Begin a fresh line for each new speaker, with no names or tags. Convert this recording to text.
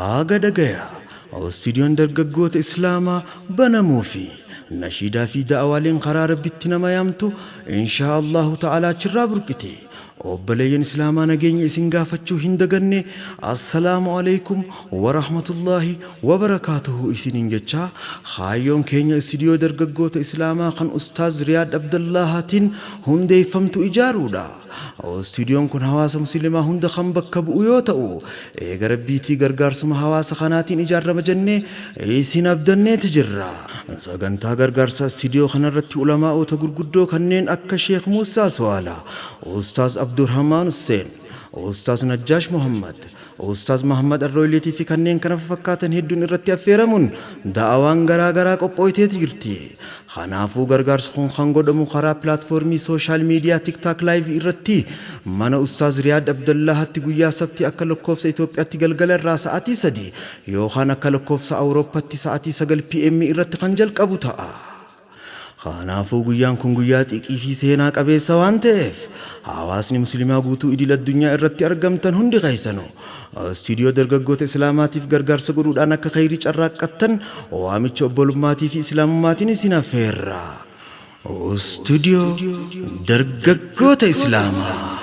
Haga dhagaya istuudiyoon dargaggoota Islaamaa banamuu fi nashiidaa fi da'awaaleen karaa Rabbitti nama yaamtu inshaa Allahu ta'ala achirraa burqite. Obboleeyyan Islaamaa, nageenya isin gaafachuu hin daganne. Assalaamu alaikum warahmatullaahi wabarakaatuhu isiniin jechaa, kaayyoon keenya istuudiyoo dargaggoota Islaamaa kan Ustaaz Riyaad Abdallaahaatiin hundeeffamtu ijaaruudha. Istuudiyoon kun hawaasa Musliimaa hunda kan bakka bu'u yoo ta'u, eega Rabbiitii gargaarsuma hawaasa kanaatiin ijaarama jennee isin abdanneeti jirra. Sagantaa gargaarsa istuudiyoo kanarratti ulamaa'ota gurguddoo kanneen akka Sheekh Muusaa Suwaalaa, Ustaaz Abdurrahmaan Hussein, Ustaaz Najjaash Muhammad, Ustaaz Muhammad Arrooyleetii fi kanneen kana fakkaatan hedduun irratti affeeramuun da'awaan garaa garaa qophooyteeti jirti. Kanaafuu gargaarsi kun kan godhamu karaa pilaatfoormii social media TikTok live irratti mana Ustaaz Riyaad Abdallahaatti guyyaa Sabtii akka lakkoofsa Itoophiyaatti galgala irraa sa'aatii 3 yookaan akka lakkoofsa Awurooppaatti sa'aatii 9 PM irratti kan jalqabu ta'a. Kanaafuu guyyaan kun guyyaa xiiqii fi seenaa qabeessa waan ta'eef, hawaasni Musliimaa guutuu idil addunyaa irratti argamtan hundi keessanuu istuudiyoo dargaggoota Islaamaatiif gargaarsa godhuudhaan akka khayrii carraaqqattan waamicha obbolummaatii fi Islaamummaatiin isin affeerra. Istuudiyoo dargaggoota Islaamaa.